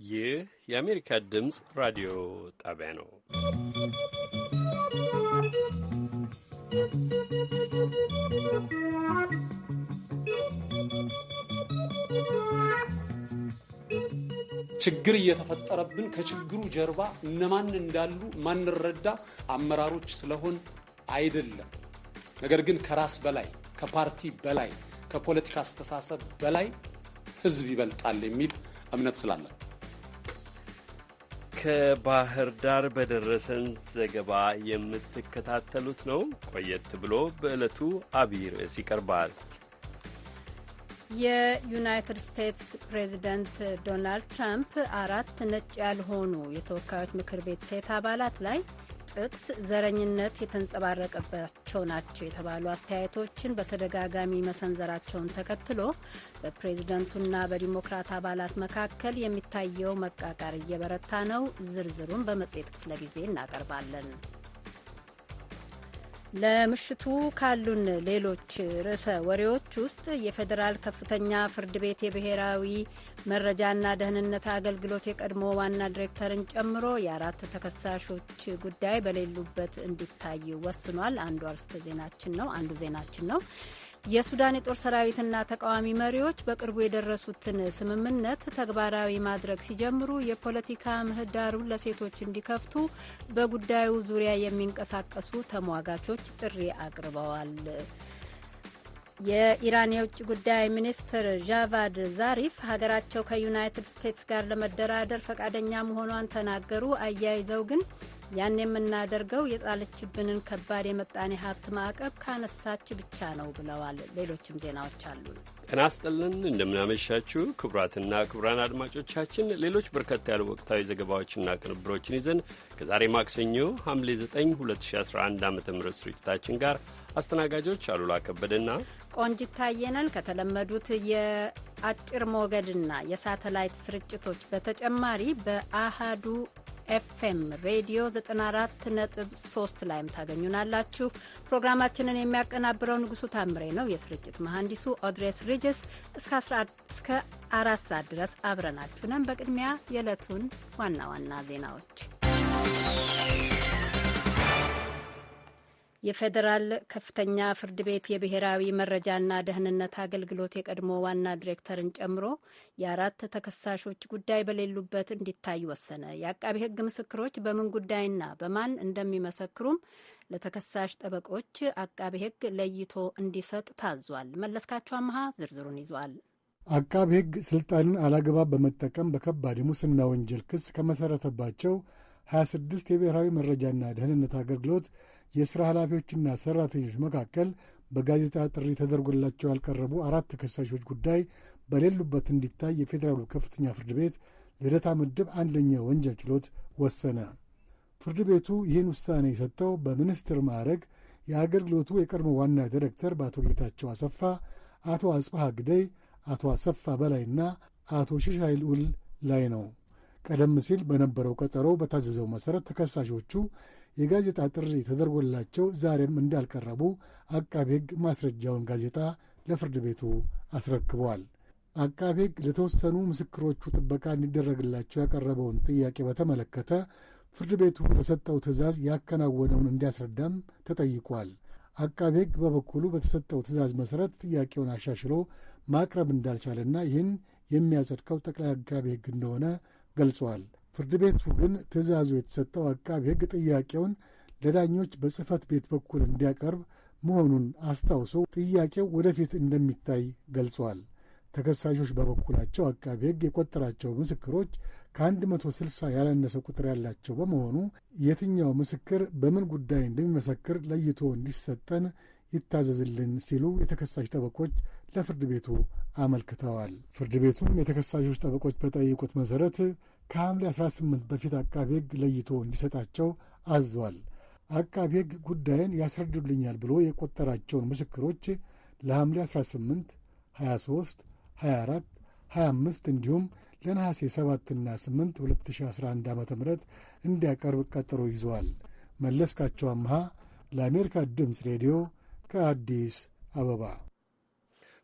ይህ የአሜሪካ ድምፅ ራዲዮ ጣቢያ ነው። ችግር እየተፈጠረብን ከችግሩ ጀርባ እነማን እንዳሉ ማንረዳ አመራሮች ስለሆን አይደለም። ነገር ግን ከራስ በላይ፣ ከፓርቲ በላይ፣ ከፖለቲካ አስተሳሰብ በላይ ሕዝብ ይበልጣል የሚል እምነት ስላለን። ከባህር ዳር በደረሰን ዘገባ የምትከታተሉት ነው። ቆየት ብሎ በዕለቱ አብይ ርዕስ ይቀርባል። የዩናይትድ ስቴትስ ፕሬዚደንት ዶናልድ ትራምፕ አራት ነጭ ያልሆኑ የተወካዮች ምክር ቤት ሴት አባላት ላይ ጥቅስ ዘረኝነት የተንጸባረቀባቸው ናቸው የተባሉ አስተያየቶችን በተደጋጋሚ መሰንዘራቸውን ተከትሎ በፕሬዝደንቱና በዲሞክራት አባላት መካከል የሚታየው መቃቃር እየበረታ ነው። ዝርዝሩን በመጽሔት ክፍለ ጊዜ እናቀርባለን። ለምሽቱ ካሉን ሌሎች ርዕሰ ወሬዎች ውስጥ የፌዴራል ከፍተኛ ፍርድ ቤት የብሔራዊ መረጃና ደህንነት አገልግሎት የቀድሞ ዋና ዲሬክተርን ጨምሮ የአራት ተከሳሾች ጉዳይ በሌሉበት እንዲታይ ወስኗል። አንዱ አርስተ ዜናችን ነው። አንዱ ዜናችን ነው። የሱዳን የጦር ሰራዊትና ተቃዋሚ መሪዎች በቅርቡ የደረሱትን ስምምነት ተግባራዊ ማድረግ ሲጀምሩ የፖለቲካ ምህዳሩን ለሴቶች እንዲከፍቱ በጉዳዩ ዙሪያ የሚንቀሳቀሱ ተሟጋቾች ጥሪ አቅርበዋል። የኢራን የውጭ ጉዳይ ሚኒስትር ዣቫድ ዛሪፍ ሀገራቸው ከዩናይትድ ስቴትስ ጋር ለመደራደር ፈቃደኛ መሆኗን ተናገሩ። አያይዘው ግን ያን የምናደርገው የጣለችብንን ከባድ የመጣኔ ሀብት ማዕቀብ ካነሳች ብቻ ነው ብለዋል። ሌሎችም ዜናዎች አሉ። ጤና ይስጥልን፣ እንደምናመሻችሁ ክቡራትና ክቡራን አድማጮቻችን ሌሎች በርከት ያሉ ወቅታዊ ዘገባዎችና ቅንብሮችን ይዘን ከዛሬ ማክሰኞ ሐምሌ 9 2011 ዓ ም ስርጭታችን ጋር አስተናጋጆች አሉላ ከበደና ቆንጂት ታየነን ከተለመዱት የአጭር ሞገድና የሳተላይት ስርጭቶች በተጨማሪ በአሃዱ ኤፍኤም ሬዲዮ 94.3 ላይም ታገኙናላችሁ። ፕሮግራማችንን የሚያቀናብረው ንጉሱ ታምሬ ነው። የስርጭት መሐንዲሱ ኦድሬስ ሪጅስ። እስከ 4 ሰዓት ድረስ አብረናችሁ ነን። በቅድሚያ የዕለቱን ዋና ዋና ዜናዎች። የፌዴራል ከፍተኛ ፍርድ ቤት የብሔራዊ መረጃና ደህንነት አገልግሎት የቀድሞ ዋና ዲሬክተርን ጨምሮ የአራት ተከሳሾች ጉዳይ በሌሉበት እንዲታይ ወሰነ። የአቃቢ ሕግ ምስክሮች በምን ጉዳይና በማን እንደሚመሰክሩም ለተከሳሽ ጠበቆች አቃቢ ሕግ ለይቶ እንዲሰጥ ታዟል። መለስካቸው አመሃ ዝርዝሩን ይዟል። አቃቢ ሕግ ስልጣንን አላግባብ በመጠቀም በከባድ የሙስና ወንጀል ክስ ከመሠረተባቸው 26 የብሔራዊ መረጃና ደህንነት አገልግሎት የሥራ ኃላፊዎችና ሠራተኞች መካከል በጋዜጣ ጥሪ ተደርጎላቸው ያልቀረቡ አራት ተከሳሾች ጉዳይ በሌሉበት እንዲታይ የፌዴራሉ ከፍተኛ ፍርድ ቤት ልደታ ምድብ አንደኛ ወንጀል ችሎት ወሰነ። ፍርድ ቤቱ ይህን ውሳኔ የሰጠው በሚኒስትር ማዕረግ የአገልግሎቱ የቀድሞ ዋና ዲሬክተር በአቶ ጌታቸው አሰፋ፣ አቶ አጽብሃ ግደይ፣ አቶ አሰፋ በላይና አቶ ሽሻይ ልዑል ላይ ነው። ቀደም ሲል በነበረው ቀጠሮ በታዘዘው መሠረት ተከሳሾቹ የጋዜጣ ጥሪ ተደርጎላቸው ዛሬም እንዳልቀረቡ አቃቤ ሕግ ማስረጃውን ጋዜጣ ለፍርድ ቤቱ አስረክበዋል። አቃቤ ሕግ ለተወሰኑ ምስክሮቹ ጥበቃ እንዲደረግላቸው ያቀረበውን ጥያቄ በተመለከተ ፍርድ ቤቱ ለሰጠው ትዕዛዝ ያከናወነውን እንዲያስረዳም ተጠይቋል። አቃቤ ሕግ በበኩሉ በተሰጠው ትዕዛዝ መሠረት ጥያቄውን አሻሽሎ ማቅረብ እንዳልቻለና ይህን የሚያጸድቀው ጠቅላይ አቃቤ ሕግ እንደሆነ ገልጿል። ፍርድ ቤቱ ግን ትዕዛዙ የተሰጠው አቃቢ ሕግ ጥያቄውን ለዳኞች በጽሕፈት ቤት በኩል እንዲያቀርብ መሆኑን አስታውሶ ጥያቄው ወደፊት እንደሚታይ ገልጿል። ተከሳሾች በበኩላቸው አቃቢ ሕግ የቆጠራቸው ምስክሮች ከ160 ያላነሰ ቁጥር ያላቸው በመሆኑ የትኛው ምስክር በምን ጉዳይ እንደሚመሰክር ለይቶ እንዲሰጠን ይታዘዝልን ሲሉ የተከሳሽ ጠበቆች ለፍርድ ቤቱ አመልክተዋል። ፍርድ ቤቱም የተከሳሾች ጠበቆች በጠየቁት መሠረት ከሐምሌ 18 በፊት አቃቢ ሕግ ለይቶ እንዲሰጣቸው አዟል። አቃቢ ሕግ ጉዳይን ያስረዱልኛል ብሎ የቆጠራቸውን ምስክሮች ለሐምሌ 18፣ 23፣ 24፣ 25 እንዲሁም ለነሐሴ 7ና 8 2011 ዓ ም እንዲያቀርብ ቀጠሮ ይዘዋል። መለስካቸው አምሃ ለአሜሪካ ድምፅ ሬዲዮ ከአዲስ አበባ።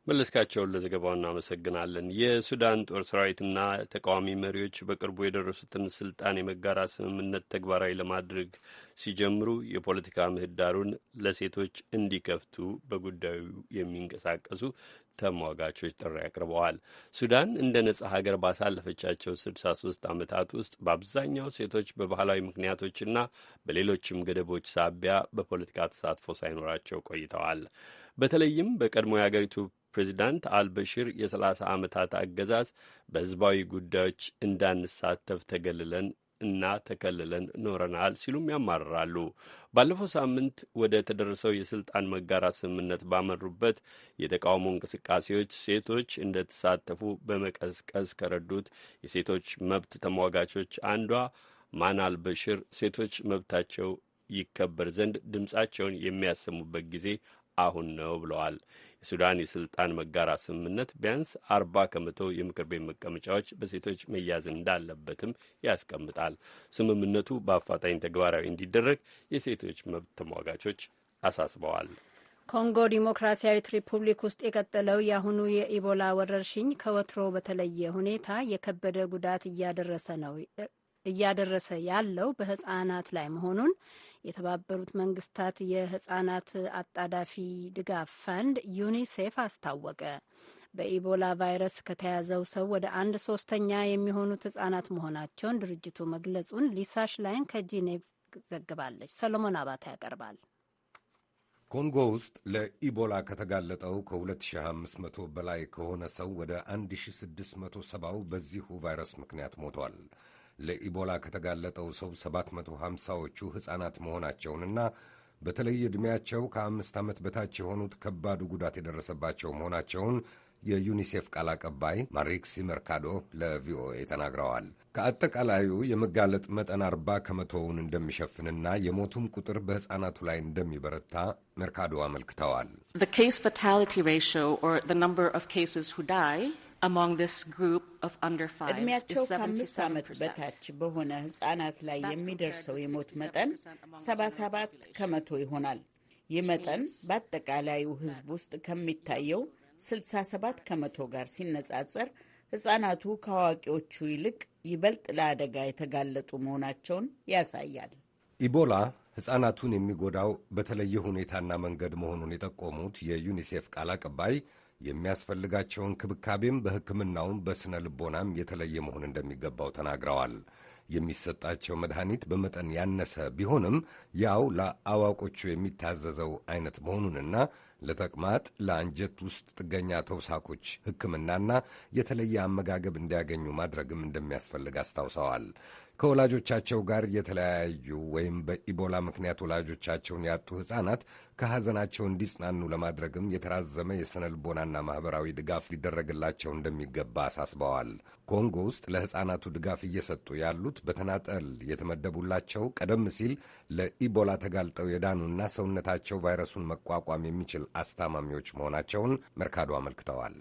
መለስካቸውን ለዘገባው እናመሰግናለን። የሱዳን ጦር ሰራዊትና ተቃዋሚ መሪዎች በቅርቡ የደረሱትን ስልጣን የመጋራት ስምምነት ተግባራዊ ለማድረግ ሲጀምሩ የፖለቲካ ምህዳሩን ለሴቶች እንዲከፍቱ በጉዳዩ የሚንቀሳቀሱ ተሟጋቾች ጥሪ አቅርበዋል። ሱዳን እንደ ነጻ ሀገር ባሳለፈቻቸው 63 ዓመታት ውስጥ በአብዛኛው ሴቶች በባህላዊ ምክንያቶችና በሌሎችም ገደቦች ሳቢያ በፖለቲካ ተሳትፎ ሳይኖራቸው ቆይተዋል። በተለይም በቀድሞ የአገሪቱ ፕሬዚዳንት አልበሽር የ30 ዓመታት አገዛዝ በህዝባዊ ጉዳዮች እንዳንሳተፍ ተገልለን እና ተከልለን ኖረናል ሲሉም ያማርራሉ። ባለፈው ሳምንት ወደ ተደረሰው የስልጣን መጋራት ስምምነት ባመሩበት የተቃውሞ እንቅስቃሴዎች ሴቶች እንደተሳተፉ በመቀስቀስ ከረዱት የሴቶች መብት ተሟጋቾች አንዷ ማናል በሽር ሴቶች መብታቸው ይከበር ዘንድ ድምፃቸውን የሚያሰሙበት ጊዜ አሁን ነው ብለዋል። የሱዳን የስልጣን መጋራት ስምምነት ቢያንስ 40% የምክር ቤት መቀመጫዎች በሴቶች መያዝ እንዳለበትም ያስቀምጣል። ስምምነቱ በአፋጣኝ ተግባራዊ እንዲደረግ የሴቶች መብት ተሟጋቾች አሳስበዋል። ኮንጎ ዲሞክራሲያዊት ሪፑብሊክ ውስጥ የቀጠለው የአሁኑ የኢቦላ ወረርሽኝ ከወትሮ በተለየ ሁኔታ የከበደ ጉዳት እያደረሰ ነው እያደረሰ ያለው በህጻናት ላይ መሆኑን የተባበሩት መንግስታት የህጻናት አጣዳፊ ድጋፍ ፈንድ ዩኒሴፍ አስታወቀ። በኢቦላ ቫይረስ ከተያዘው ሰው ወደ 1/3 የሚሆኑት ህጻናት መሆናቸውን ድርጅቱ መግለጹን ሊሳ ሽላይን ከጂኔቭ ዘግባለች። ሰሎሞን አባተ ያቀርባል። ኮንጎ ውስጥ ለኢቦላ ከተጋለጠው ከ2500 በላይ ከሆነ ሰው ወደ 1670ው በዚሁ ቫይረስ ምክንያት ሞቷል። ለኢቦላ ከተጋለጠው ሰው 750ዎቹ ሕፃናት መሆናቸውንና በተለይ ዕድሜያቸው ከ5 ዓመት በታች የሆኑት ከባዱ ጉዳት የደረሰባቸው መሆናቸውን የዩኒሴፍ ቃል አቀባይ ማሪክሲ መርካዶ ለቪኦኤ ተናግረዋል። ከአጠቃላዩ የመጋለጥ መጠን 40%ውን እንደሚሸፍንና የሞቱም ቁጥር በሕፃናቱ ላይ እንደሚበረታ መርካዶ አመልክተዋል። The case fatality ratio or the number of cases who die among this group of under fives ዕድሜያቸው is ከ5 ዓመት 77%. በታች በሆነ ሕፃናት ላይ የሚደርሰው የሞት መጠን 77% ይሆናል። ይህ መጠን በአጠቃላዩ ሕዝብ ውስጥ ከሚታየው 67% ጋር ሲነጻጸር ሕፃናቱ ከአዋቂዎቹ ይልቅ ይበልጥ ለአደጋ የተጋለጡ መሆናቸውን ያሳያል። ኢቦላ ሕፃናቱን የሚጎዳው በተለየ ሁኔታና መንገድ መሆኑን የጠቆሙት የዩኒሴፍ ቃል አቀባይ የሚያስፈልጋቸው እንክብካቤም በሕክምናውም በስነ ልቦናም የተለየ መሆን እንደሚገባው ተናግረዋል። የሚሰጣቸው መድኃኒት በመጠን ያነሰ ቢሆንም ያው ለአዋቆቹ የሚታዘዘው አይነት መሆኑንና ለተቅማጥ፣ ለአንጀት ውስጥ ጥገኛ ተውሳኮች ሕክምናና የተለየ አመጋገብ እንዲያገኙ ማድረግም እንደሚያስፈልግ አስታውሰዋል። ከወላጆቻቸው ጋር የተለያዩ ወይም በኢቦላ ምክንያት ወላጆቻቸውን ያጡ ሕፃናት ከሐዘናቸው እንዲጽናኑ ለማድረግም የተራዘመ የሥነ ልቦናና ማኅበራዊ ድጋፍ ሊደረግላቸው እንደሚገባ አሳስበዋል። ኮንጎ ውስጥ ለሕፃናቱ ድጋፍ እየሰጡ ያሉት በተናጠል የተመደቡላቸው ቀደም ሲል ለኢቦላ ተጋልጠው የዳኑና ሰውነታቸው ቫይረሱን መቋቋም የሚችል አስታማሚዎች መሆናቸውን መርካዶ አመልክተዋል።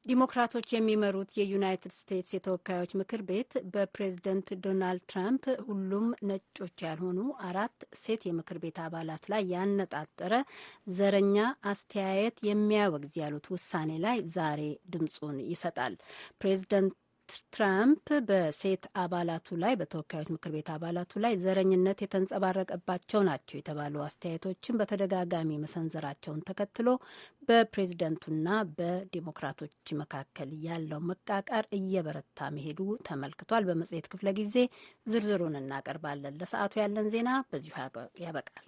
ዲሞክራቶች የሚመሩት የዩናይትድ ስቴትስ የተወካዮች ምክር ቤት በፕሬዝደንት ዶናልድ ትራምፕ ሁሉም ነጮች ያልሆኑ 4 ሴት የምክር ቤት አባላት ላይ ያነጣጠረ ዘረኛ አስተያየት የሚያወግዝ ያሉት ውሳኔ ላይ ዛሬ ድምጹን ይሰጣል። ፕሬዝደንት ትራምፕ በሴት አባላቱ ላይ በተወካዮች ምክር ቤት አባላቱ ላይ ዘረኝነት የተንጸባረቀባቸው ናቸው የተባሉ አስተያየቶችን በተደጋጋሚ መሰንዘራቸውን ተከትሎ በፕሬዝደንቱና በዲሞክራቶች መካከል ያለው መቃቃር እየበረታ መሄዱ ተመልክቷል። በመጽሔት ክፍለ ጊዜ ዝርዝሩን እናቀርባለን። ለሰዓቱ ያለን ዜና በዚሁ ያበቃል።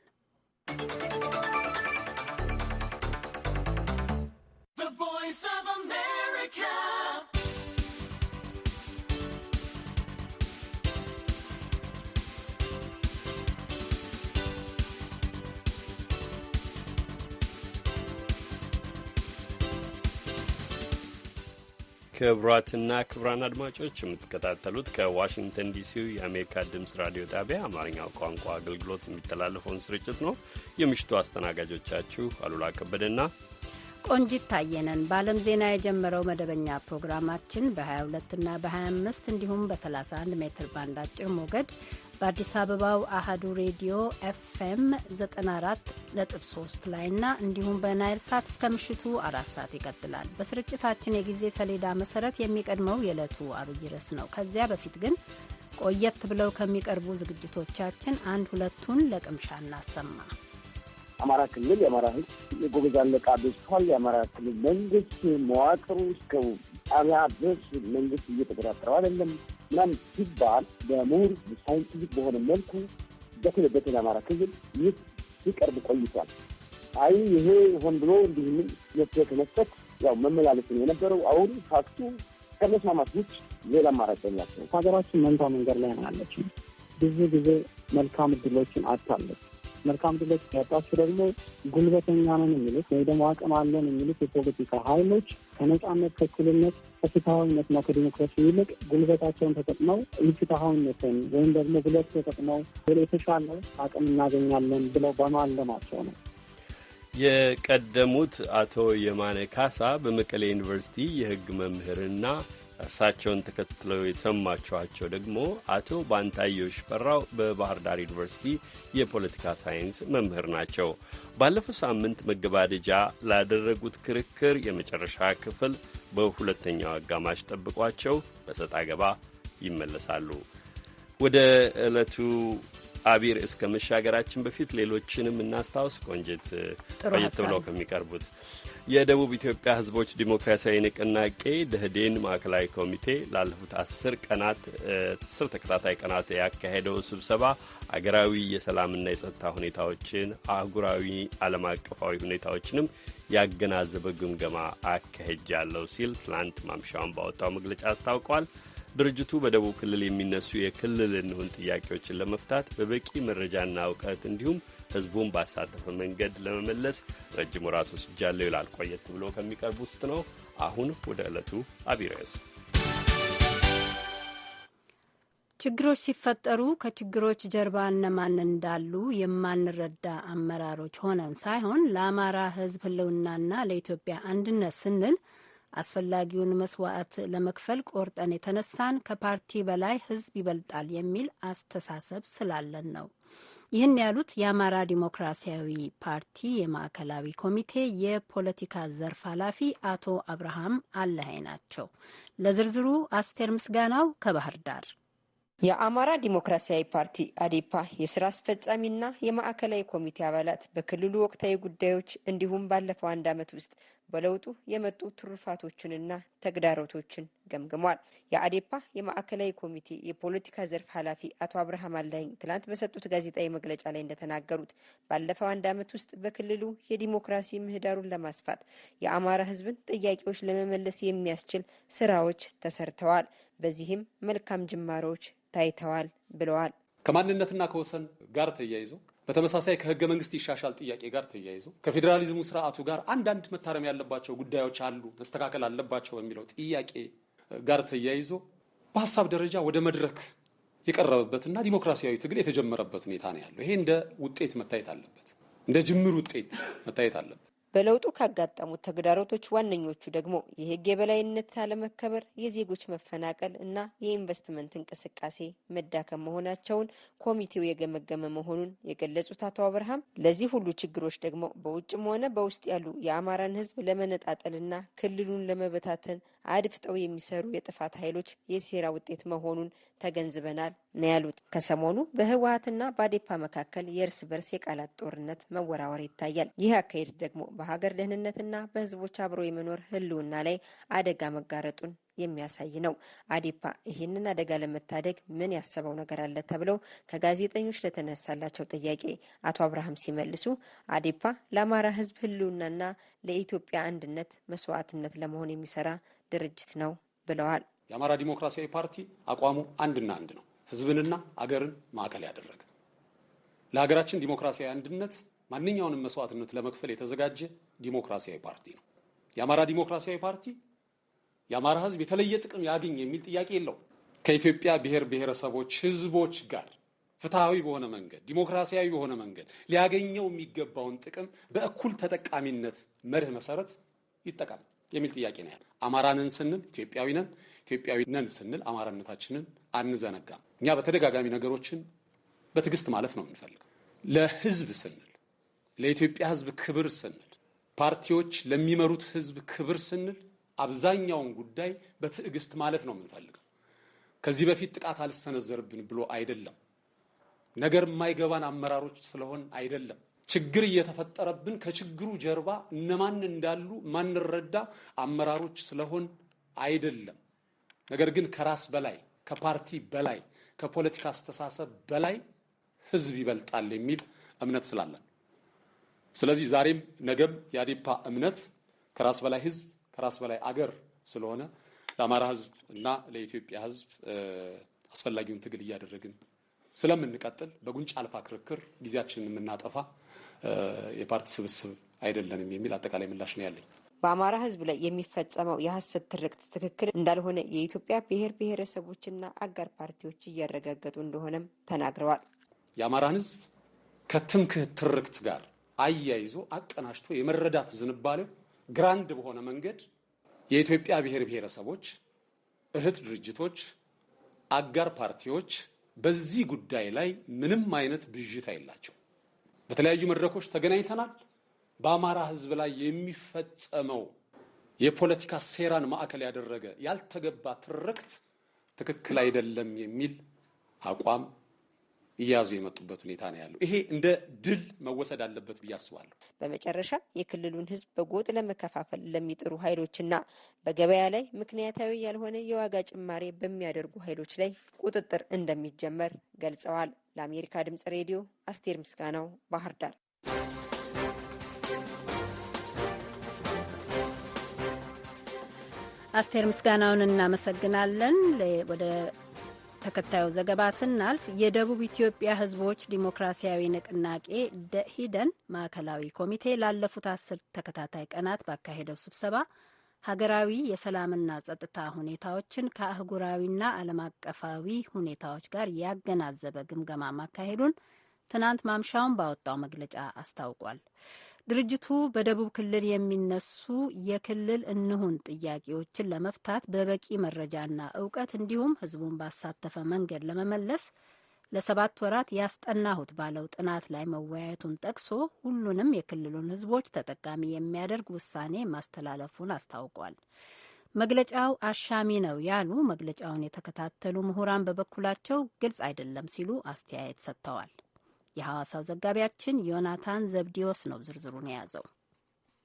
ክቡራትና ክቡራን አድማጮች የምትከታተሉት ከዋሽንግተን ዲሲው የአሜሪካ ድምፅ ራዲዮ ጣቢያ አማርኛው ቋንቋ አገልግሎት የሚተላለፈውን ስርጭት ነው። የምሽቱ አስተናጋጆቻችሁ አሉላ ከበደና ቆንጂት ታየነን። በዓለም ዜና የጀመረው መደበኛ ፕሮግራማችን በ22 እና በ25 እንዲሁም በ31 ሜትር ባንድ አጭር ሞገድ በአዲስ አበባው አሃዱ ሬዲዮ ኤፍኤም 94.3 ላይና እንዲሁም በናይል ሳት እስከ ምሽቱ 4 ሰዓት ይቀጥላል። በስርጭታችን የጊዜ ሰሌዳ መሰረት የሚቀድመው የዕለቱ አብይ ርዕስ ነው። ከዚያ በፊት ግን ቆየት ብለው ከሚቀርቡ ዝግጅቶቻችን አንድ ሁለቱን ለቅምሻ እናሰማ። አማራ ክልል የአማራ ሕዝብ የጎበዝ አለቃ በዝቷል። የአማራ ክልል መንግስት መዋቅሩ እስከ ጣቢያ ድረስ መንግስት እየተቆጣጠረው አይደለም ምናምን ሲባል በምሁር scientific በሆነ መልኩ በተለይ አማራ ክልል ይህ ሲቀርብ ቆይቷል። አይ ይሄ ሆን ብሎ እንዲህ ምን መፍትሄ ከመስጠት ያው መመላለስ ነው የነበረው። አሁን fact ኡ ከመስማማት ውጭ ሌላ አማራጭ የላቸውም። ሀገራችን መንታ መንገድ ላይ ነው ያለችው። ብዙ ጊዜ መልካም እድሎችን አጥታለች። መልካም እድሎች ያጣችው ደግሞ ጉልበተኛ ነን የሚሉት ወይ ደግሞ አቅም አለን የሚሉት የፖለቲካ ኃይሎች ከነጻነት፣ ከእኩልነት፣ ከፍትሐዊነትና ከዲሞክራሲ ይልቅ ጉልበታቸውን ተጠቅመው ኢፍትሐዊነትን ወይም ደግሞ ጉልበት ተጠቅመው የተሻለ አቅም እናገኛለን ብለው በማለማቸው ነው። የቀደሙት አቶ የማነ ካሳ በመቀሌ ዩኒቨርሲቲ የሕግ መምህርና እርሳቸውን ተከትለው የሰማችኋቸው ደግሞ አቶ ባንታየሁ ሽፈራው በባህር ዳር ዩኒቨርሲቲ የፖለቲካ ሳይንስ መምህር ናቸው። ባለፈው ሳምንት መገባደጃ ላደረጉት ክርክር የመጨረሻ ክፍል በሁለተኛው አጋማሽ ጠብቋቸው፣ በሰጥ አገባ ይመለሳሉ። ወደ ዕለቱ አቢይ ርዕስ ከመሻገራችን በፊት ሌሎችንም እናስታውስ። ቆንጅት፣ ቆየት ብለው ከሚቀርቡት የደቡብ ኢትዮጵያ ሕዝቦች ዲሞክራሲያዊ ንቅናቄ ደህዴን ማዕከላዊ ኮሚቴ ላለፉት 10 ቀናት፣ 10 ተከታታይ ቀናት ያካሄደው ስብሰባ አገራዊ የሰላምና የጸጥታ ሁኔታዎችን፣ አህጉራዊ ዓለም አቀፋዊ ሁኔታዎችንም ያገናዘበ ግምገማ አካሂጃለሁ ሲል ትላንት ማምሻውን ባወጣው መግለጫ አስታውቋል። ድርጅቱ በደቡብ ክልል የሚነሱ የክልል እንሁን ጥያቄዎችን ለመፍታት በበቂ መረጃና እውቀት እንዲሁም ሕዝቡን ባሳተፈ መንገድ ለመመለስ ረጅም ወራት ወስጃለሁ ይላል። ቆየት ብሎ ከሚቀርቡ ውስጥ ነው። አሁን ወደ ዕለቱ አብይ ርዕስ። ችግሮች ሲፈጠሩ ከችግሮች ጀርባ እነማን እንዳሉ የማንረዳ አመራሮች ሆነን ሳይሆን ለአማራ ሕዝብ ሕልውናና ለኢትዮጵያ አንድነት ስንል አስፈላጊውን መስዋዕት ለመክፈል ቆርጠን የተነሳን፣ ከፓርቲ በላይ ሕዝብ ይበልጣል የሚል አስተሳሰብ ስላለን ነው። ይህን ያሉት የአማራ ዲሞክራሲያዊ ፓርቲ የማዕከላዊ ኮሚቴ የፖለቲካ ዘርፍ ኃላፊ አቶ አብርሃም አለኸኝ ናቸው። ለዝርዝሩ አስቴር ምስጋናው ከባህር ዳር። የአማራ ዲሞክራሲያዊ ፓርቲ አዴፓ የስራ አስፈጻሚና የማዕከላዊ ኮሚቴ አባላት በክልሉ ወቅታዊ ጉዳዮች እንዲሁም ባለፈው አንድ ዓመት ውስጥ በለውጡ የመጡ ትሩፋቶችንና ተግዳሮቶችን ገምግሟል። የአዴፓ የማዕከላዊ ኮሚቴ የፖለቲካ ዘርፍ ኃላፊ አቶ አብርሃም አለኸኝ ትላንት በሰጡት ጋዜጣዊ መግለጫ ላይ እንደተናገሩት ባለፈው አንድ ዓመት ውስጥ በክልሉ የዲሞክራሲ ምህዳሩን ለማስፋት፣ የአማራ ሕዝብን ጥያቄዎች ለመመለስ የሚያስችል ስራዎች ተሰርተዋል። በዚህም መልካም ጅማሮዎች ታይተዋል ብለዋል። ከማንነትና ከወሰን ጋር ተያይዞ፣ በተመሳሳይ ከህገ መንግስት ይሻሻል ጥያቄ ጋር ተያይዞ፣ ከፌዴራሊዝሙ ስርዓቱ ጋር አንዳንድ መታረም ያለባቸው ጉዳዮች አሉ፣ መስተካከል አለባቸው በሚለው ጥያቄ ጋር ተያይዞ በሀሳብ ደረጃ ወደ መድረክ የቀረበበትና ዲሞክራሲያዊ ትግል የተጀመረበት ሁኔታ ነው ያለው። ይሄ እንደ ውጤት መታየት አለበት፣ እንደ ጅምር ውጤት መታየት አለበት። በለውጡ ካጋጠሙት ተግዳሮቶች ዋነኞቹ ደግሞ የህግ የበላይነት አለመከበር፣ የዜጎች መፈናቀል እና የኢንቨስትመንት እንቅስቃሴ መዳከም መሆናቸውን ኮሚቴው የገመገመ መሆኑን የገለጹት አቶ አብርሃም ለዚህ ሁሉ ችግሮች ደግሞ በውጭም ሆነ በውስጥ ያሉ የአማራን ህዝብ ለመነጣጠልና ክልሉን ለመበታተን አድፍጠው የሚሰሩ የጥፋት ኃይሎች የሴራ ውጤት መሆኑን ተገንዝበናል ነው ያሉት። ከሰሞኑ በህወሀትና በአዴፓ መካከል የእርስ በርስ የቃላት ጦርነት መወራወር ይታያል። ይህ አካሄድ ደግሞ በሀገር ደህንነትና በህዝቦች አብሮ የመኖር ህልውና ላይ አደጋ መጋረጡን የሚያሳይ ነው። አዴፓ ይህንን አደጋ ለመታደግ ምን ያሰበው ነገር አለ ተብለው ከጋዜጠኞች ለተነሳላቸው ጥያቄ አቶ አብርሃም ሲመልሱ አዴፓ ለአማራ ህዝብ ህልውናና ለኢትዮጵያ አንድነት መስዋዕትነት ለመሆን የሚሰራ ድርጅት ነው ብለዋል። የአማራ ዲሞክራሲያዊ ፓርቲ አቋሙ አንድና አንድ ነው። ህዝብንና አገርን ማዕከል ያደረገ፣ ለሀገራችን ዲሞክራሲያዊ አንድነት ማንኛውንም መስዋዕትነት ለመክፈል የተዘጋጀ ዲሞክራሲያዊ ፓርቲ ነው። የአማራ ዲሞክራሲያዊ ፓርቲ የአማራ ህዝብ የተለየ ጥቅም ያግኝ የሚል ጥያቄ የለውም። ከኢትዮጵያ ብሔር ብሔረሰቦች ህዝቦች ጋር ፍትሐዊ በሆነ መንገድ፣ ዲሞክራሲያዊ በሆነ መንገድ ሊያገኘው የሚገባውን ጥቅም በእኩል ተጠቃሚነት መርህ መሰረት ይጠቀም የሚል ጥያቄ ነው ያለ። አማራ ነን ስንል ኢትዮጵያዊ ነን፣ ኢትዮጵያዊ ነን ስንል አማራነታችንን አንዘነጋም። እኛ በተደጋጋሚ ነገሮችን በትዕግስት ማለፍ ነው የምንፈልገው። ለህዝብ ስንል፣ ለኢትዮጵያ ህዝብ ክብር ስንል፣ ፓርቲዎች ለሚመሩት ህዝብ ክብር ስንል አብዛኛውን ጉዳይ በትዕግስት ማለፍ ነው የምንፈልገው። ከዚህ በፊት ጥቃት አልሰነዘርብን ብሎ አይደለም። ነገር የማይገባን አመራሮች ስለሆን አይደለም። ችግር እየተፈጠረብን ከችግሩ ጀርባ እነማን እንዳሉ ማንረዳ አመራሮች ስለሆን አይደለም። ነገር ግን ከራስ በላይ፣ ከፓርቲ በላይ፣ ከፖለቲካ አስተሳሰብ በላይ ህዝብ ይበልጣል የሚል እምነት ስላለን፣ ስለዚህ ዛሬም ነገም የአዴፓ እምነት ከራስ በላይ ህዝብ፣ ከራስ በላይ አገር ስለሆነ ለአማራ ህዝብ እና ለኢትዮጵያ ህዝብ አስፈላጊውን ትግል እያደረግን ስለምንቀጥል በጉንጭ አልፋ ክርክር ጊዜያችንን የምናጠፋ የፓርቲ ስብስብ አይደለንም የሚል አጠቃላይ ምላሽ ነው ያለኝ። በአማራ ህዝብ ላይ የሚፈጸመው የሀሰት ትርክት ትክክል እንዳልሆነ የኢትዮጵያ ብሔር ብሔረሰቦችና አጋር ፓርቲዎች እያረጋገጡ እንደሆነም ተናግረዋል። የአማራን ህዝብ ከትምክህት ትርክት ጋር አያይዞ አቀናጅቶ የመረዳት ዝንባሌው grand በሆነ መንገድ የኢትዮጵያ ብሔር ብሔረሰቦች፣ እህት ድርጅቶች፣ አጋር ፓርቲዎች በዚህ ጉዳይ ላይ ምንም አይነት ብዥታ የላቸው። በተለያዩ መድረኮች ተገናኝተናል። በአማራ ህዝብ ላይ የሚፈጸመው የፖለቲካ ሴራን ማዕከል ያደረገ ያልተገባ ትርክት ትክክል አይደለም የሚል አቋም እየያዙ የመጡበት ሁኔታ ነው ያለው። ይሄ እንደ ድል መወሰድ አለበት ብዬ አስባለሁ። በመጨረሻ የክልሉን ህዝብ በጎጥ ለመከፋፈል ለሚጥሩ ኃይሎችና በገበያ ላይ ምክንያታዊ ያልሆነ የዋጋ ጭማሬ በሚያደርጉ ኃይሎች ላይ ቁጥጥር እንደሚጀመር ገልጸዋል። ለአሜሪካ ድምጽ ሬዲዮ አስቴር ምስጋናው፣ ባህር ዳር። አስቴር ምስጋናውን እናመሰግናለን። ወደ ተከታዩ ዘገባ ስናልፍ የደቡብ ኢትዮጵያ ሕዝቦች ዲሞክራሲያዊ ንቅናቄ ደኢህዴን ማዕከላዊ ኮሚቴ ላለፉት 10 ተከታታይ ቀናት ባካሄደው ስብሰባ ሀገራዊ የሰላምና ጸጥታ ሁኔታዎችን ከአህጉራዊና ዓለም አቀፋዊ ሁኔታዎች ጋር ያገናዘበ ግምገማ ማካሄዱን ትናንት ማምሻውን ባወጣው መግለጫ አስታውቋል። ድርጅቱ በደቡብ ክልል የሚነሱ የክልል እንሁን ጥያቄዎችን ለመፍታት በበቂ መረጃና እውቀት እንዲሁም ህዝቡን ባሳተፈ መንገድ ለመመለስ ለ7 ወራት ያስጠናሁት ባለው ጥናት ላይ መወያየቱን ጠቅሶ ሁሉንም የክልሉን ህዝቦች ተጠቃሚ የሚያደርግ ውሳኔ ማስተላለፉን አስታውቋል። መግለጫው አሻሚ ነው ያሉ መግለጫውን የተከታተሉ ምሁራን በበኩላቸው ግልጽ አይደለም ሲሉ አስተያየት ሰጥተዋል። የሐዋሳው ዘጋቢያችን ዮናታን ዘብዲዮስ ነው ዝርዝሩን የያዘው።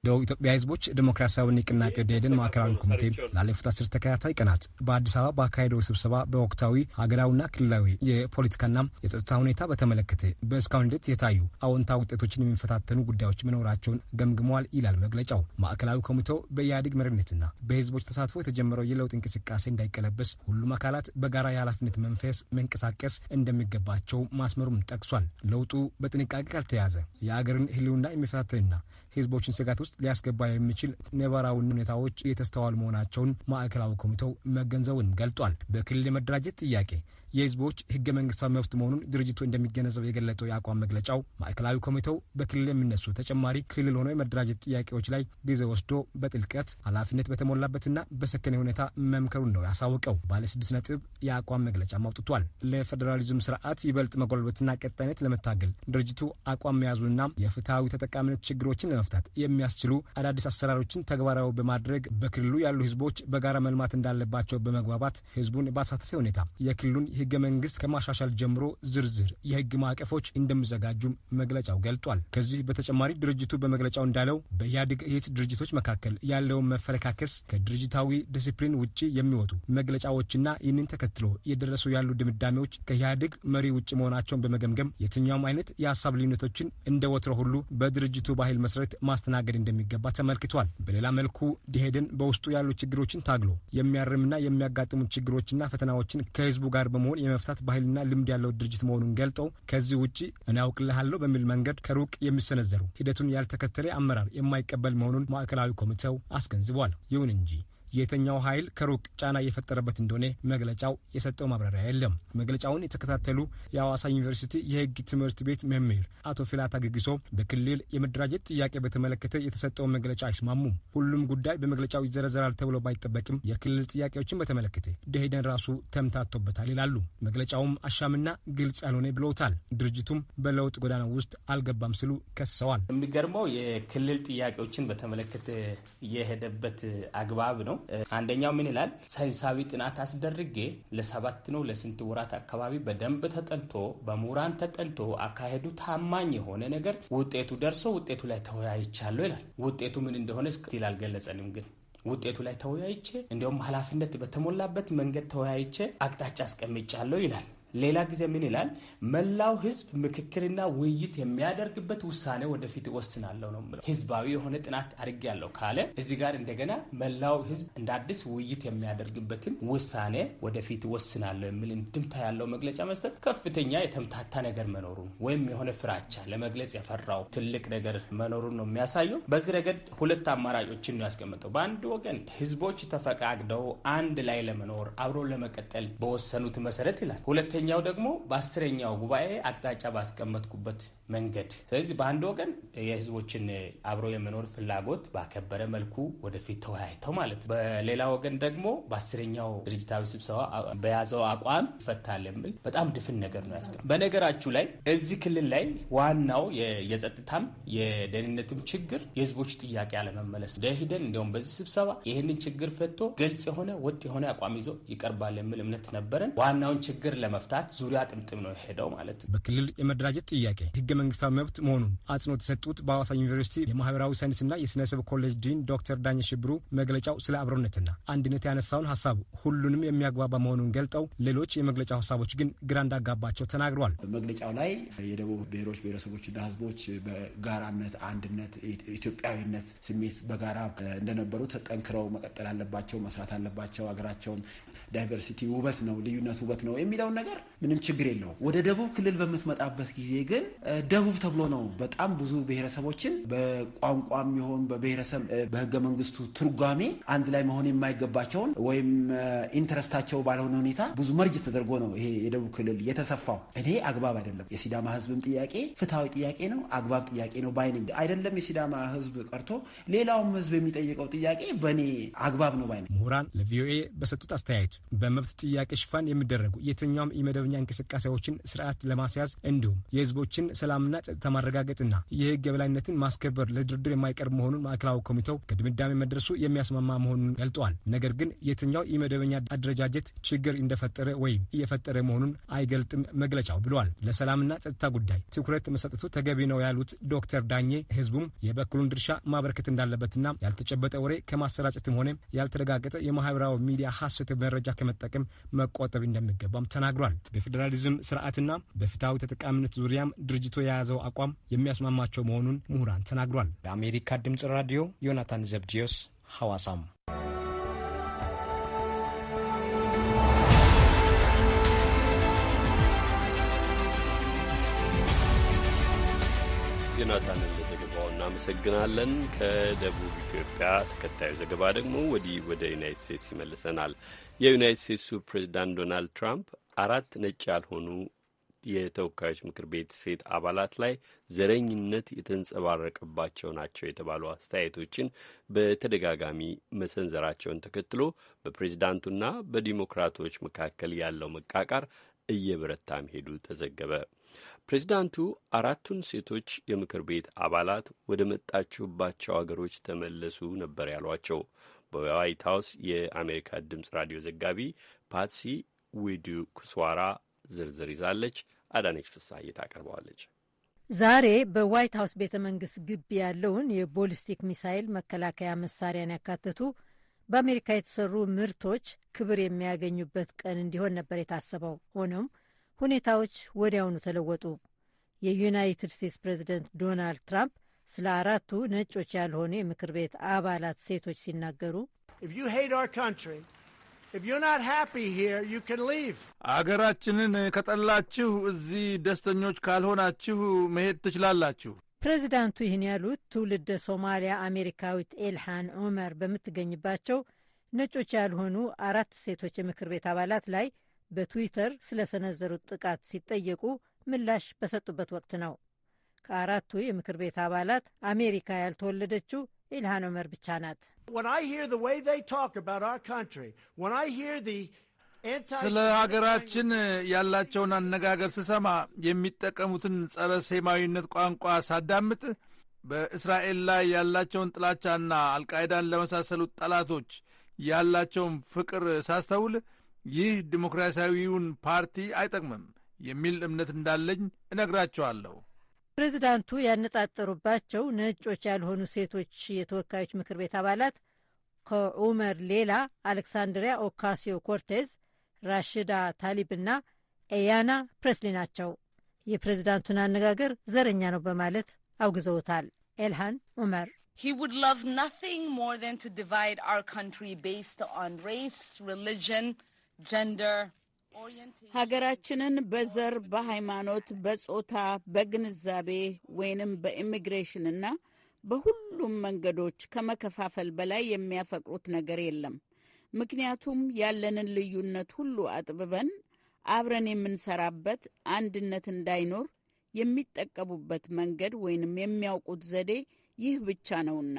ደቡብ ኢትዮጵያ ህዝቦች ዲሞክራሲያዊ ንቅናቄ ደኢህዴን ማዕከላዊ ኮሚቴ ላለፉት 10 ተከታታይ ቀናት በአዲስ አበባ ባካሄደው ስብሰባ በወቅታዊ ሀገራዊና ክልላዊ የፖለቲካና የጸጥታ ሁኔታ በተመለከተ በእስካሁን ሂደት የታዩ አዎንታዊ ውጤቶችን የሚፈታተኑ ጉዳዮች መኖራቸውን ገምግመዋል ይላል መግለጫው። ማዕከላዊ ኮሚቴው በኢህአዴግ መሪነትና በህዝቦች ተሳትፎ የተጀመረው የለውጥ እንቅስቃሴ እንዳይቀለበስ ሁሉም አካላት በጋራ የኃላፊነት መንፈስ መንቀሳቀስ እንደሚገባቸው ማስመሩም ጠቅሷል። ለውጡ በጥንቃቄ ካልተያዘ የአገርን ህልውና የሚፈታተንና ህዝቦችን ስጋት ውስጥ ሊያስገባ የሚችል ነባራዊ ሁኔታዎች የተስተዋሉ መሆናቸውን ማዕከላዊ ኮሚቴው መገንዘቡን ገልጧል። በክልል የመደራጀት ጥያቄ የህዝቦች ህገ መንግስታዊ መብት መሆኑን ድርጅቱ እንደሚገነዘብ የገለጸው የአቋም መግለጫው ማዕከላዊ ኮሚቴው በክልል የሚነሱ ተጨማሪ ክልል ሆነው የመደራጀት ጥያቄዎች ላይ ጊዜ ወስዶ በጥልቀት ኃላፊነት በተሞላበትና በሰከነ ሁኔታ መምከሩን ነው ያሳወቀው። ባለ 6 ነጥብ የአቋም መግለጫም አውጥቷል። ለፌዴራሊዝም ስርዓት ይበልጥ መጎልበትና ቀጣይነት ለመታገል ድርጅቱ አቋም መያዙና የፍትሃዊ ተጠቃሚነት ችግሮችን ለመፍታት የሚያስችሉ አዳዲስ አሰራሮችን ተግባራዊ በማድረግ በክልሉ ያሉ ህዝቦች በጋራ መልማት እንዳለባቸው በመግባባት ህዝቡን ባሳተፈ ሁኔታ የክልሉን ህገ መንግስት ከማሻሻል ጀምሮ ዝርዝር የህግ ማዕቀፎች እንደሚዘጋጁ መግለጫው ገልጧል። ከዚህ በተጨማሪ ድርጅቱ በመግለጫው እንዳለው በኢህአዴግ እህት ድርጅቶች መካከል ያለውን መፈረካከስ ከድርጅታዊ ዲሲፕሊን ውጪ የሚወጡ መግለጫዎችና ይህንን ተከትሎ የደረሱ ያሉ ድምዳሜዎች ከኢህአዴግ መሪ ውጪ መሆናቸውን በመገምገም የትኛውም አይነት የሀሳብ ልዩነቶችን እንደ ወትሮ ሁሉ በድርጅቱ ባህል መሰረት ማስተናገድ እንደሚገባ ተመልክቷል። በሌላ መልኩ ደኢህዴን በውስጡ ያሉ ችግሮችን ታግሎ የሚያርምና የሚያጋጥሙ ችግሮችና ፈተናዎችን ከህዝቡ ጋር በመሆን የመፍታት ባህልና ልምድ ያለው ድርጅት መሆኑን ገልጠው ከዚህ ውጪ እኔ አውቅልሃለሁ በሚል መንገድ ከሩቅ የሚሰነዘሩ ሂደቱን ያልተከተለ አመራር የማይቀበል መሆኑን ማዕከላዊ ኮሚቴው አስገንዝቧል። ይሁን እንጂ የትኛው ኃይል ከሩቅ ጫና እየፈጠረበት እንደሆነ መግለጫው የሰጠው ማብራሪያ የለም። መግለጫውን የተከታተሉ የሐዋሳ ዩኒቨርሲቲ የሕግ ትምህርት ቤት መምህር አቶ ፊላታ ግግሶ በክልል የመደራጀት ጥያቄ በተመለከተ የተሰጠውን መግለጫ አይስማሙም። ሁሉም ጉዳይ በመግለጫው ይዘረዘራል ተብሎ ባይጠበቅም የክልል ጥያቄዎችን በተመለከተ ደኢህዴን ራሱ ተምታቶበታል ይላሉ። መግለጫውም አሻምና ግልጽ ያልሆነ ብለውታል። ድርጅቱም በለውጥ ጎዳና ውስጥ አልገባም ሲሉ ከሰዋል። የሚገርመው የክልል ጥያቄዎችን በተመለከተ የሄደበት አግባብ ነው። አንደኛው ምን ይላል? ሳይንሳዊ ጥናት አስደርጌ ለ7 ነው ለስንት ወራት አካባቢ በደንብ ተጠንቶ በምሁራን ተጠንቶ አካሄዱ ታማኝ የሆነ ነገር ውጤቱ ደርሶ ውጤቱ ላይ ተወያይቻለሁ ይላል። ውጤቱ ምን እንደሆነ እስከ አልገለጸንም። ግን ውጤቱ ላይ ተወያይቼ እንደውም ኃላፊነት በተሞላበት መንገድ ተወያይቼ አቅጣጫ አስቀምጫለሁ ይላል። ሌላ ጊዜ ምን ይላል? መላው ህዝብ ምክክርና ውይይት የሚያደርግበት ውሳኔ ወደፊት ወስናለሁ ነው የሚለው። ህዝባዊ የሆነ ጥናት አድርጌያለሁ ካለ እዚህ ጋር እንደገና መላው ህዝብ እንደ አዲስ ውይይት የሚያደርግበትን ውሳኔ ወደፊት ወስናለሁ የሚል እንድምታ ያለው መግለጫ መስጠት ከፍተኛ የተምታታ ነገር መኖሩን ወይም የሆነ ፍራቻ ለመግለጽ የፈራው ትልቅ ነገር መኖሩን ነው የሚያሳየው። በዚህ ረገድ ሁለት አማራጮችን ነው ያስቀመጠው። በአንድ ወገን ህዝቦች ተፈቃቅደው አንድ ላይ ለመኖር አብሮ ለመቀጠል በወሰኑት መሰረት ይላል። ሁለተኛው ደግሞ በ10ኛው ጉባኤ አቅጣጫ ባስቀመጥኩበት መንገድ። ስለዚህ በአንድ ወገን የህዝቦችን አብሮ የመኖር ፍላጎት ባከበረ መልኩ ወደፊት ተወያይተው ማለት ነው። በሌላ ወገን ደግሞ በ10ኛው ድርጅታዊ ስብሰባ በያዘው አቋም ይፈታል የሚል በጣም ድፍን ነገር ነው ያስቀመጠው። በነገራችሁ ላይ እዚህ ክልል ላይ ዋናው የጸጥታም የደህንነትም ችግር የህዝቦች ጥያቄ አለመመለስ ደኢህዴን እንደውም በዚህ ስብሰባ ይህንን ችግር ፈቶ ግልጽ የሆነ ወጥ የሆነ አቋም ይዞ ይቀርባል የሚል እምነት ነበረን። ዋናውን ችግር ለመፍታት ዙሪያ ጥምጥም ነው የሄደው ማለት ነው። በክልል የመደራጀት ጥያቄ ህገ መንግስታዊ መብት መሆኑን አጽንኦት የሰጡት በሐዋሳ ዩኒቨርሲቲ የማህበራዊ ሳይንስና የስነሰብ ኮሌጅ ዲን ዶክተር ዳኘ ሽብሩ መግለጫው ስለ አብሮነትና አንድነት ያነሳውን ሀሳብ ሁሉንም የሚያግባባ መሆኑን ገልጠው ሌሎች የመግለጫው ሀሳቦች ግን ግራ እንዳጋባቸው ተናግረዋል። በመግለጫው ላይ የደቡብ ብሔሮች ብሔረሰቦችና ህዝቦች በጋራነት፣ አንድነት፣ ኢትዮጵያዊነት ስሜት በጋራ እንደነበሩ ተጠንክረው መቀጠል አለባቸው፣ መስራት አለባቸው፣ ሀገራቸውን diversity ውበት ነው፣ ልዩነት ውበት ነው የሚለውን ነገር ምንም ችግር የለውም። ወደ ደቡብ ክልል በምትመጣበት ጊዜ ግን ደቡብ ተብሎ ነው በጣም ብዙ ብሔረሰቦችን በቋንቋም ይሁን በብሔረሰብ በህገ መንግስቱ ትርጓሜ አንድ ላይ መሆን የማይገባቸውን ወይም interest ኣቸው ባልሆነ ሁኔታ ብዙ merge ተደርጎ ነው ይሄ የደቡብ ክልል የተሰፋው። እኔ አግባብ አይደለም። የሲዳማ ህዝብም ጥያቄ ፍትሃዊ ጥያቄ ነው፣ አግባብ ጥያቄ ነው ባይ ነኝ። አይደለም የሲዳማ ህዝብ ቀርቶ ሌላውም ህዝብ የሚጠይቀው ጥያቄ በእኔ አግባብ ነው ባይ ነኝ። ምሁራን ለቪኦኤ በሰጡት አስተያየት በመብት ጥያቄ ሽፋን የሚደረጉ የትኛውም የመደበኛ እንቅስቃሴዎችን ስርዓት ለማስያዝ እንዲሁም የህዝቦችን ሰላምና ጸጥታ ማረጋገጥና የህግ የበላይነትን ማስከበር ለድርድር የማይቀርብ መሆኑን ማዕከላዊ ኮሚቴው ከድምዳሜ መድረሱ የሚያስማማ መሆኑን ገልጠዋል። ነገር ግን የትኛው የመደበኛ አደረጃጀት ችግር እንደፈጠረ ወይም እየፈጠረ መሆኑን አይገልጥም መግለጫው ብለዋል። ለሰላምና ጸጥታ ጉዳይ ትኩረት መሰጠቱ ተገቢ ነው ያሉት ዶክተር ዳኜ ህዝቡም የበኩሉን ድርሻ ማበረከት እንዳለበትና ያልተጨበጠ ወሬ ከማሰራጨትም ሆነ ያልተረጋገጠ የማህበራዊ ሚዲያ ሐሰት መረጃ ከመጠቀም መቆጠብ እንደሚገባም ተናግሯል። በፌዴራሊዝም ስርዓትና በፍትሃዊ ተጠቃሚነት ዙሪያም ድርጅቱ የያዘው አቋም የሚያስማማቸው መሆኑን ምሁራን ተናግሯል። ለአሜሪካ ድምጽ ራዲዮ ዮናታን ዘብዲዮስ ሐዋሳም። ዮናታንን ለዘገባው እናመሰግናለን። ከደቡብ ኢትዮጵያ ተከታዩ ዘገባ ደግሞ ወዲህ ወደ ዩናይትድ ስቴትስ ይመልሰናል። የዩናይትድ ስቴትሱ ፕሬዚዳንት ዶናልድ ትራምፕ 4 ነጭ ያልሆኑ የተወካዮች ምክር ቤት ሴት አባላት ላይ ዘረኝነት የተንጸባረቀባቸው ናቸው የተባሉ አስተያየቶችን በተደጋጋሚ መሰንዘራቸውን ተከትሎ በፕሬዚዳንቱና በዲሞክራቶች መካከል ያለው መቃቃር እየበረታ መሄዱ ተዘገበ። ፕሬዚዳንቱ 4ቱን ሴቶች የምክር ቤት አባላት ወደ መጣችሁባቸው አገሮች ተመለሱ ነበር ያሏቸው። በዋይት ሀውስ የአሜሪካ ድምፅ ራዲዮ ዘጋቢ ፓትሲ ዊዳኩስዋራ ዝርዝር ይዛለች። አዳነች ፍስሐዬ ታቀርበዋለች። ዛሬ በዋይት ሀውስ ቤተ መንግስት ግቢ ያለውን የቦሊስቲክ ሚሳይል መከላከያ መሳሪያን ያካተቱ በአሜሪካ የተሰሩ ምርቶች ክብር የሚያገኙበት ቀን እንዲሆን ነበር የታሰበው። ሆኖም ሁኔታዎች ወዲያውኑ ተለወጡ። የዩናይትድ ስቴትስ ፕሬዚደንት ዶናልድ ትራምፕ ስለ 4ቱ ነጮች ያልሆኑ የምክር ቤት አባላት ሴቶች ሲናገሩ አገራችንን ከጠላችሁ፣ እዚህ ደስተኞች ካልሆናችሁ መሄድ ትችላላችሁ። ፕሬዚዳንቱ ይህን ያሉት ትውልደ ሶማሊያ አሜሪካዊት ኤልሃን ዑመር በምትገኝባቸው ነጮች ያልሆኑ 4 ሴቶች የምክር ቤት አባላት ላይ በትዊተር ስለሰነዘሩት ጥቃት ሲጠየቁ ምላሽ በሰጡበት ወቅት ነው። ከ4ቱ የምክር ቤት አባላት አሜሪካ ያልተወለደችው ኢልሃን ዑመር ብቻ ናት። ስለ ሀገራችን ያላቸውን አነጋገር ስሰማ፣ የሚጠቀሙትን ጸረ ሴማዊነት ቋንቋ ሳዳምጥ፣ በእስራኤል ላይ ያላቸውን ጥላቻና አልቃይዳን ለመሳሰሉት ጠላቶች ያላቸውን ፍቅር ሳስተውል ይህ ዲሞክራሲያዊውን ፓርቲ አይጠቅምም የሚል እምነት እንዳለኝ እነግራቸዋለሁ። ፕሬዚዳንቱ ያነጣጠሩባቸው ነጮች ያልሆኑ ሴቶች የተወካዮች ምክር ቤት አባላት ከዑመር ሌላ አሌክሳንድሪያ ኦካሲዮ ኮርቴዝ፣ ራሽዳ ታሊብና ኤያና ፕሬስሊ ናቸው። የፕሬዚዳንቱን አነጋገር ዘረኛ ነው በማለት አውግዘውታል። ኤልሃን ዑመር He would love nothing more than to divide our country based on race, religion, gender, orientation. ሀገራችንን በዘር፣ በሃይማኖት፣ በጾታ፣ በግንዛቤ ወይንም በኢሚግሬሽንና በሁሉም መንገዶች ከመከፋፈል በላይ የሚያፈቅሩት ነገር የለም። ምክንያቱም ያለንን ልዩነት ሁሉ አጥብበን አብረን የምንሰራበት አንድነት እንዳይኖር የሚጠቀሙበት መንገድ ወይንም የሚያውቁት ዘዴ ይህ ብቻ ነውና።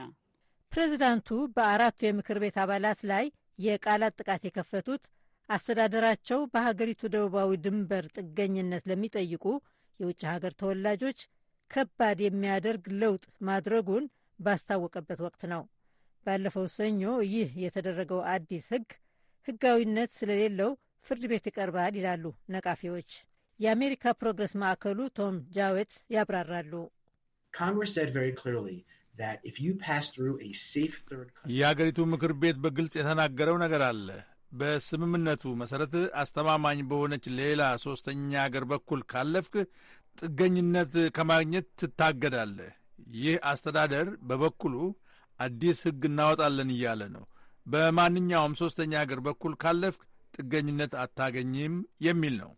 ፕሬዚዳንቱ በ4ቱ የምክር ቤት አባላት ላይ የቃላት ጥቃት የከፈቱት አስተዳደራቸው በሀገሪቱ ደቡባዊ ድንበር ጥገኝነት ለሚጠይቁ የውጭ ሀገር ተወላጆች ከባድ የሚያደርግ ለውጥ ማድረጉን ባስታወቀበት ወቅት ነው። ባለፈው ሰኞ ይህ የተደረገው አዲስ ሕግ ሕጋዊነት ስለሌለው ፍርድ ቤት ይቀርባል ይላሉ ነቃፊዎች። የአሜሪካ ፕሮግረስ ማዕከሉ ቶም ጃዌት ያብራራሉ። የአገሪቱ ምክር ቤት በግልጽ የተናገረው ነገር አለ። በስምምነቱ መሰረት አስተማማኝ በሆነች ሌላ ሶስተኛ አገር በኩል ካለፍክ ጥገኝነት ከማግኘት ትታገዳለህ። ይህ አስተዳደር በበኩሉ አዲስ ሕግ እናወጣለን እያለ ነው። በማንኛውም ሶስተኛ አገር በኩል ካለፍክ ጥገኝነት አታገኝም የሚል ነው።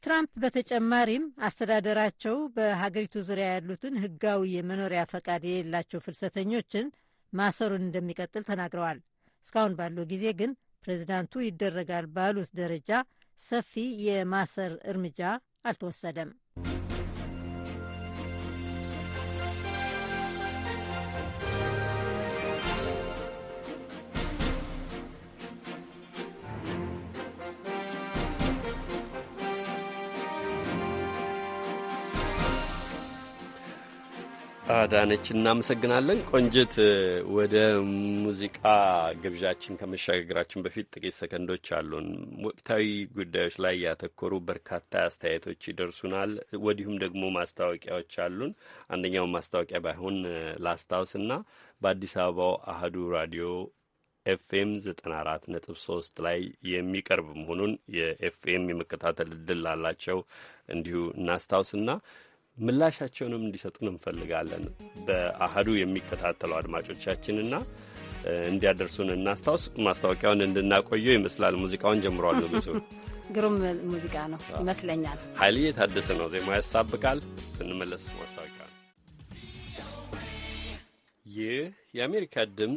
ትራምፕ በተጨማሪም አስተዳደራቸው በሀገሪቱ ዙሪያ ያሉትን ሕጋዊ የመኖሪያ ፈቃድ የሌላቸው ፍልሰተኞችን ማሰሩን እንደሚቀጥል ተናግረዋል። እስካሁን ባለው ጊዜ ግን ፕሬዚዳንቱ ይደረጋል ባሉት ደረጃ ሰፊ የማሰር እርምጃ አልተወሰደም። አዳነች እናመሰግናለን። ቆንጅት፣ ወደ ሙዚቃ ግብዣችን ከመሸጋገራችን በፊት ጥቂት ሰከንዶች አሉን። ወቅታዊ ጉዳዮች ላይ ያተኮሩ በርካታ አስተያየቶች ይደርሱናል። ወዲሁም ደግሞ ማስታወቂያዎች አሉን። አንደኛው ማስታወቂያ ባይሆን ላስታውስና በአዲስ አበባው አህዱ ራዲዮ ኤፍኤም 94.3 ላይ የሚቀርብ መሆኑን የኤፍኤም የመከታተል እድል ላላቸው እንዲሁ እናስታውስና ምላሻቸውንም እንዲሰጡን እንፈልጋለን። በአህዱ የሚከታተሉ አድማጮቻችንና እንዲያደርሱን እናስታውስ። ማስታወቂያውን እንድናቆየው ይመስላል። ሙዚቃውን ጀምሯል ንጉሱ። ግሩም ሙዚቃ ነው ይመስለኛል። ኃይልዬ ታደሰ ነው ዜማ ያሳብቃል። ስንመለስ ማስታወቂያ። ይህ የአሜሪካ ድምፅ